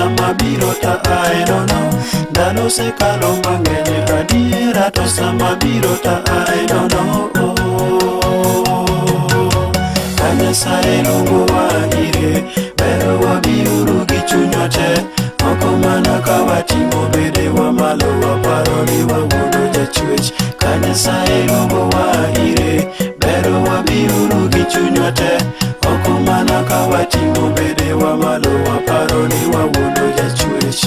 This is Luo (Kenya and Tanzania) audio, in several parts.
sama biro ta I don't know. Ndalo osekalo mang'eny adiera to sama biro ta I don't know. Ka Nyasaye luongowa ire, ber wabiuru gi chunywa te. Ok mana ka wating'o bedewa malo waparo ni wawuondo jachwech. Ka Nyasaye luongowa ire, ber wabiuru gi chunywa te. Ok mana ka wating'o bedewa malo waparo ni wawuondo jachwech.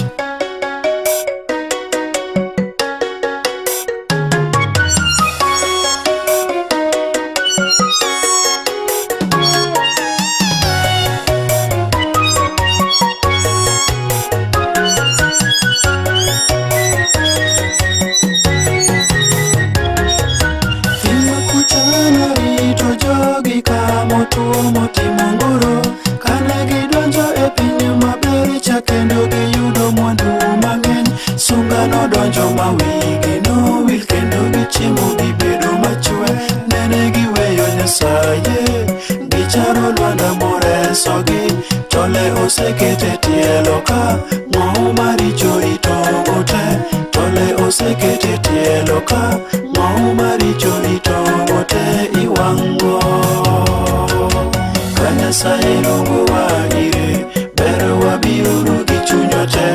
Thim kucha rito jogi kamotuo motimo ngoro. Kane gidonjo e piny maber cha kendo giyudo mwandu mang'eny. Sunga nodonjo ma wigi nowil kendo gichiemo gibedo machwe. Nene giweyo Nyasaye, gicharo lwanda moresogi. Tole osekete tielo ka, ng'owu maricho itong'o te. Tole osekete tielo ka, ng'owu maricho itong'o te iwang'o. Ka Nyasaye luongowa ire, ber wabiuru gi chunywa te.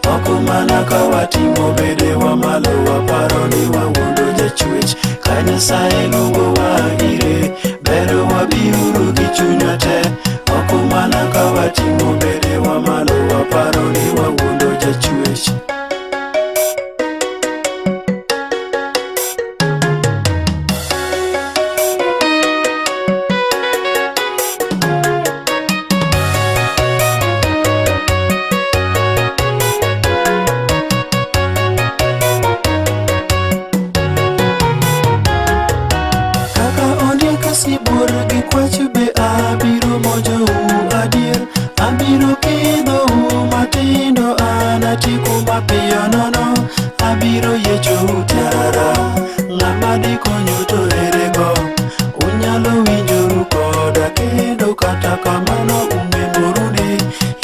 Ok mana ka wating'o bedewa malo waparo ni wawuondo jachwech. Ka Nyasaye luongowa ire, ber wabiuru gi chunywa te. Ok mana ka wating'o bedewa malo waparo ni wawuondo jachwech. Kaka ondiek sibuor gi kwach be abiro monjou adier. Abiro kidhou matindo anatieku mapiyo nono. Abiro yiechou tiarara, ng'ama dikonyu to ere go? Unyalo winjoru koda kendo kata kamano umemoru ni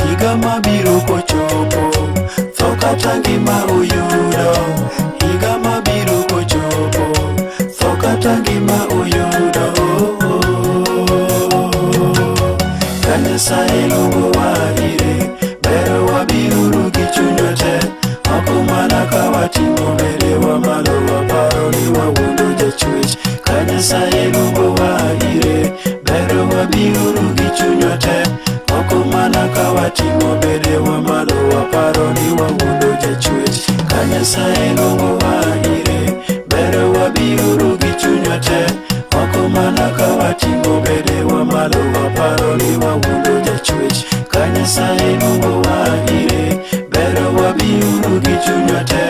higa mabiro kochopo, tho kata ngima uyudo. Higa mabiro kochopo, tho kata ngima uyudo. Ka Nyasaye luongowa ire, ber wabiuru gi chunywa te. Ok mana ka wating'o bedewa malo waparo ni wawuondo jachwech. Ka Nyasaye luongowa ire, ber wabiuru gi chunywa te. Ok mana ka wating'o bedewa malo waparo ni wawuondo jachwech. Ka Nyasaye luongowa ire, ber wabiuru gi chunywa te. Ok mana ka wating'o bedewa malo waparo ni wawuondo jachwech. Ka Nyasaye luongowa ire, ber wabiuru gi chunywa te.